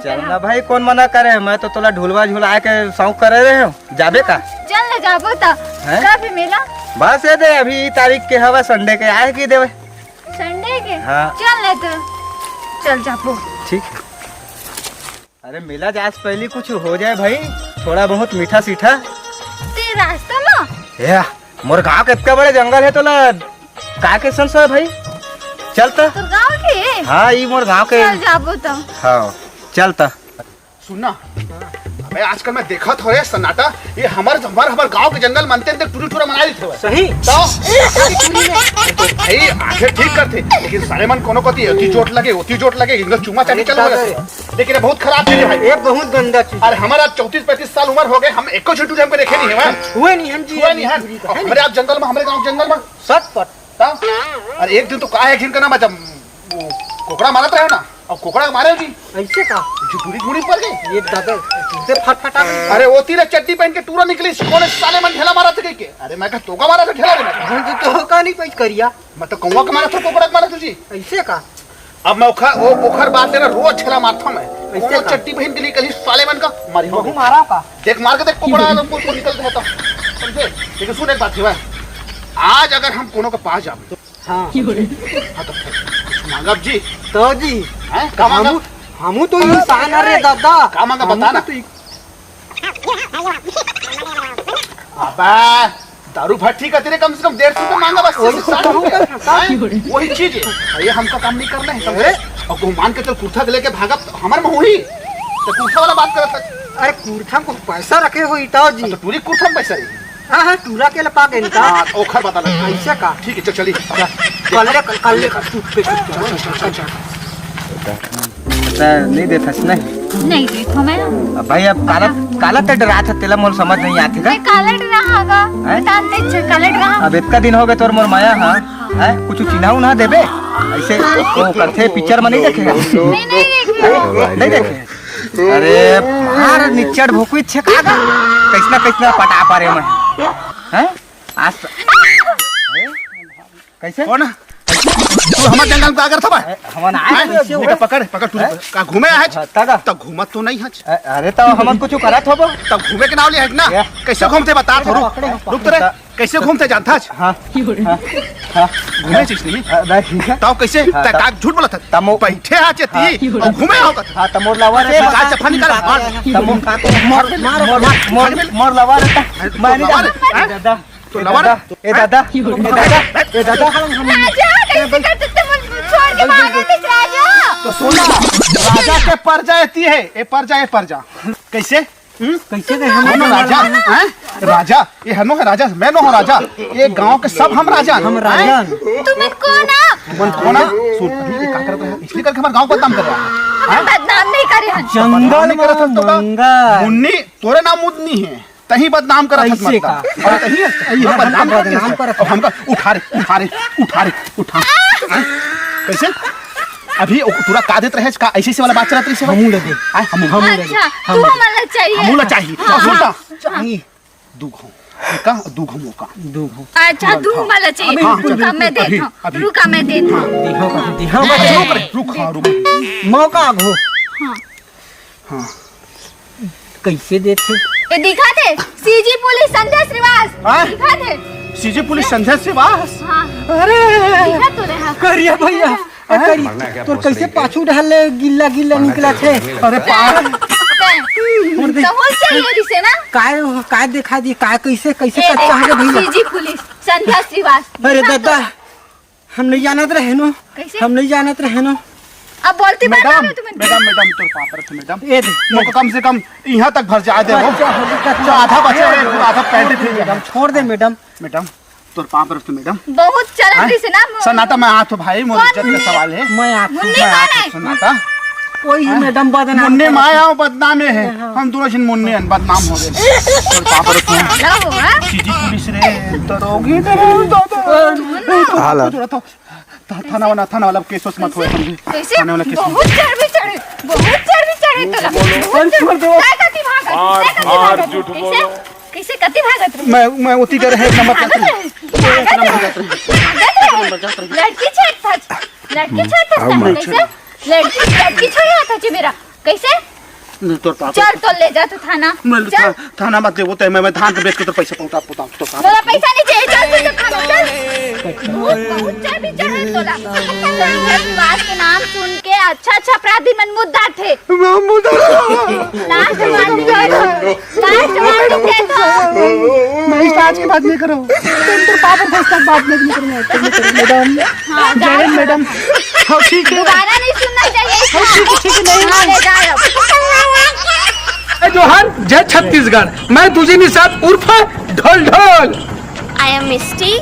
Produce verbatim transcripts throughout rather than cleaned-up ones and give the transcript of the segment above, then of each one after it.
चल ना भाई, कोन मना करे? मैं तो तोला ढुलवा झुला के शौक करे रहे हूँ, जाबे का? चल ना, जाबो त। हैं? कब हे मेला? बस ये दे, अभी ई तारीख के हवा, संडे के आए की देवे। संडे के? हाँ। चल ना तो। चल जाबो। ठीक है। अरे मेला जास पहली कुछ हो जाए भाई, थोड़ा बहुत मीठा सीठा। ते रास्ता में? या, मोर गांव के इतना बड़े जंगल है तोला का के संशय भाई? चल त। तोर गांव के? हाँ, ई मोर गांव के। चल जाबो त। हाँ, चल त। सुन ना, अबे आजकल मैं देखत हो रे सन्नाटा, ये हमर हमर हमर गांव के जंगल मनते अंदर टूरी टूरा मना लेते हुए। सही। तो भाई आंखें ठीक करते, लेकिन साले मन कोनो कोती एती चोट लगे, ओती चोट लगे, इनको चुमा चाटी अरे चालू हो दादा जाते। रे। लेकिन ये बहुत खराब चीज है भाई। ये बहुत गंदा चीज। अरे हमारा चौंतीस पैंतीस साल उम्र हो गए, हम एको छुट्टी हमको देखे नहीं है। हुए नहीं हम जी, हुए नहीं है। है नहीं। हमारे आप जंगल में, हमारे गांव जंगल में। सत पट। ता? अरे एक दिन तो का है, एक दिन का ना बचा, वो कोकड़ा मारत रहे ना, अब कोकड़ा मारे जी। ऐसे का? जो टूरी मुड़ी पर गई। ये दादा, तुमसे फटफटा गई। अरे वो तीरा चड्डी पहन के टूरा निकली, कौन साले मन ढेला मारा था के? अरे मैं कहा तोका मारा था ढेला रे मैं। हम तो, तो का नहीं पैस करिया। मैं तो कौवा का मारा था, कोकड़ा का मारा तुझी। ऐसे का? अब मैं ओखर, वो ओखर बात तेरा रोज ढेला मारता मैं। ऐसे वो का? चड्डी पहन के लिए कहीं साले मन का मारी हो बहु गई। मारा का? देख मार के देख कोकड़ा वाला मुंह को निकल रहा था। समझे? लेकिन सुन एक बात है भाई। आज अगर हम कोनो के पास जाबे तो हाँ। हाँ, तो कुछ मांगब जी। तो जी, हैं? का मांगब? हमू, हमू तो इंसान हरे दादा। का मांगब हमू बता ना। तो इ- अबे, दारू भट्टी का तेरे कम से कम डेढ़ सौ रुपया मांगा बस, वही तो साठ रुपया। कहूँ। हैं? वही चीज है। ये हमका काम नहीं करना है, समझे? अरे? और घुमान के चल कुर्ता के लेके भागा तो हमारे में हुई। तो कुर्ता वाला बात करता। अरे कुर्ता को पैसा रखे हो इताओ जी। तो पूरी कुर्ता में पैसा रही। हाँ, हाँ, टूरा के लपा गए का? हाँ, ओखर बता लगा। ऐसे का? ठीक है, चल, चली। कल ले, कल, कल ले, कल, चल, चल, चल, चल, चल। पता नहीं देथस नहीं। नहीं देखो मैं। अब भाई, अब काला, काला ते डरात हे, तेला मोर समझ नहीं आथे का? मैं काला डरा होगा। हैं? बता दे, अच्छा, काला डरा। अब इतना दिन हो गए तोर मोर माया, हाँ? हैं? कुछ चिन्हा उन्हा देबे? ऐसे वो करथे, पिक्चर में नहीं देखे? नहीं, नहीं देखे। नहीं देखे? अरे मार निच्चड़ भोकुई छे का गा? कैसना कैसना पटा पारे मैं। हैं? आज कैसे? कौन? तू हमार जंगल में का करत हवा? ए, हमन आए हैं? कैसे ये हो? पकड़, पकड़, तू हैं? का घूमे आए हैं? हाँ, तगा। त घूमत तो नहीं हच। अ-, अरे तो हमन कुछ करत होबो। तब घूमे के नाव ले है ना? ये। कैसे घूमते बता थोरू। पकड़े, पकड़े। रुक तो रे। कैसे घूमते जानता हच? हाँ। हाँ। हाँ। घूमे चीज नहीं। अ, नहीं, ठीक है। तब कैसे? हाँ, तै तब का झूठ बोलत हच? तमो बैठे आ चेती हाँ। और घूमे आओ कत। हाँ, तमोर लवर है। निकाल चफा निकाल, मार। तमो मार, मार, मार, मार, मार लवर है। मैं नहीं लवर जानता। है? दादा। तो ए लवर दादा, ए दादा, ए दादा, ए दादा। राजा, कैसे कर सकते हो? मुझे छोड़ के भागा थे, राजा। तो सुना, राजा के परजा एती है, ए परजा, ए परजा। कैसे? हम्म? कैसे गए हम? हम राजा, हैं? राजा, ये हनो है राजा, मैं नो हूँ राजा। ये गांव के सब हम राजा हैं। हम राजा हैं। तुम्हें कौन है? मन कौन है? सुन, अभी ये का करत रहा है? इसलिए करके हमारे गांव को बदनाम कर रहा है। हम हैं? बदनाम नहीं करे हैं। जंगल बदनाम नहीं करत में हस तो का? मंगा। मुन्नी, तोरे नाम मुन्नी है। तहीं बदनाम करत हस ऐसे मत का। का। अरे तहीं है। अरे हम बदनाम करत हस। बदनाम करत अब हमका उठा रे, उठा रे, उठा रे, उठा। हैं? कैसे? अभी ओ, तोरा का देत रहे, का ऐसे ऐसे वाला बात चलत रही से? हमू लगे। आय, हमू। हमू लगे। अच्छा, हमू तू लगे। हमला चाहिए। हमू ला चाहिए। हाँ, तो सुन हाँ। तो। चाहिए। दू घो। का? दू घो मौका। दू घो। अच्छा, दू घो वाला चाहिए। हाँ, रुका, मैं देत हूँ। अभी। रुका, मैं देत हूँ। दिहा का, दिहा का। रुक, रुक, हाँ, रुक। मौका घो। हाँ। हाँ। कैसे देथे? ए, दिखा दे। सीजी पुलिस संध्या श्रीवास। हाँ? दिखा दे। सीजी पुलिस संध्या श्रीवास? हाँ। अरे। दिखा तो रहा। करिया भैया। ए, हैं? करिया। तोर कैसे पाछू ढाल ले गिल्ला गिल्ला निकला थे? अरे पागल। तो हो चाहिए रिसे ना? काय, काय दिखा दी, काय कैसे, कैसे ए, कर चाह के भैया? सीजी पुलिस संध्या श्रीवास। अरे दिखा तो। दादा। हम नहीं जानत रहे नो। कैसे? हम नहीं जानत रहे नो। अब बोलती बात मैडम, ना तुम्हें। मैडम, मैडम, तोर पाँव परत हँव, मैडम। ये दे। मोको कम से कम यहाँ तक भर जाए दे वो। अच्छा, हम कच्चा। आधा बचे है, पूरा आधा पैंट ही मैडम, छोड़ दे, मैडम। मैडम, तोर पाँव परत हँव, मैडम। बहुत चलत हैं? रही से ना, मु- सन्नाटा, मैं आत हँव भाई, मोर कौन इज्जत का मुन्नी? सवाल है। मैं आत हँव। मुन्नी मैं कौन आत है? हँव, सन्नाटा। कोई ही हैं? मैडम बदनाम मुन्नी है। माया और बदनाम है। हाँ। हम दोनों जन मुन्नी हैं, बदनाम हो गए। तोर पाँव परत हँव। क्या हुआ? सीजी पुलिस रे, दरोगी रे, दादा। हाला। था-, थाना वाला, थाना वाला केस वेस मत होए, समझे? कैसे? थाना वाला केस बहुत चर्बी चढ़े, बहुत चर्बी चढ़े तोला। बहुत चर्बी। काय कति भागत? काय कति भागत? कैसे? कैसे कति भागत रहे? मैं, मैं उती करे है, नंबर भागत रहे। भागत रहे। भागत रहे। लड़की छेड़त हस। लड़की छेड़त हस। कैसे? लड़की, लड़की छेड़त हस मेरा। कैसे? नहीं, तोर पापा। चल, तो ले जा तो थाना। मैं चल। था-, थाना मत ले, वो तो मैं, मैं धान तो बेच के तोर पैसा पहुंचा, पहुंचा, तो तोर पापा। तोला पैसा नहीं चाहिए, चल तू तो थाना, चल। बहुत, बहुत चढ़ भी चढ़े तोला। विवाद के नाम सुन के अच्छा, अच्छा अपराधी मन मुद्दा थे। मैं मुद्दा। लास्ट वार्निंग दे दो। लास्ट वार्निंग दे दो। मैं इस आज के बाद नहीं करूँ। तुम तो पापा को तक बात नहीं करूँगा। तुम करो, मैडम। हाँ, जय हिंद, मैडम। हाँ, ठीक है। दोबारा नहीं सुनना चाहिए इसको। हाँ, ठीक है, ठीक है, नहीं। हाँ, ले जाओ। जोहार, जय छत्तीसगढ़। मैं तुझे निषाद उर्फ ढोल ढोल। I am Misty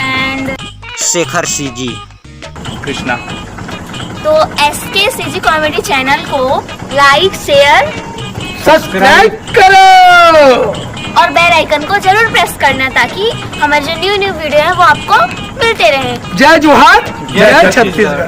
and Shekhar CG. Krishna. तो एस के सी जी कॉमेडी चैनल को लाइक, शेयर, सब्सक्राइब करो। और बेल आइकन को जरूर प्रेस करना, ताकि हमारे जो न्यू न्यू वीडियो है, वो आपको मिलते रहें। जय जोहार, जय जय छत्तीसगढ़। छत्तीसगढ़।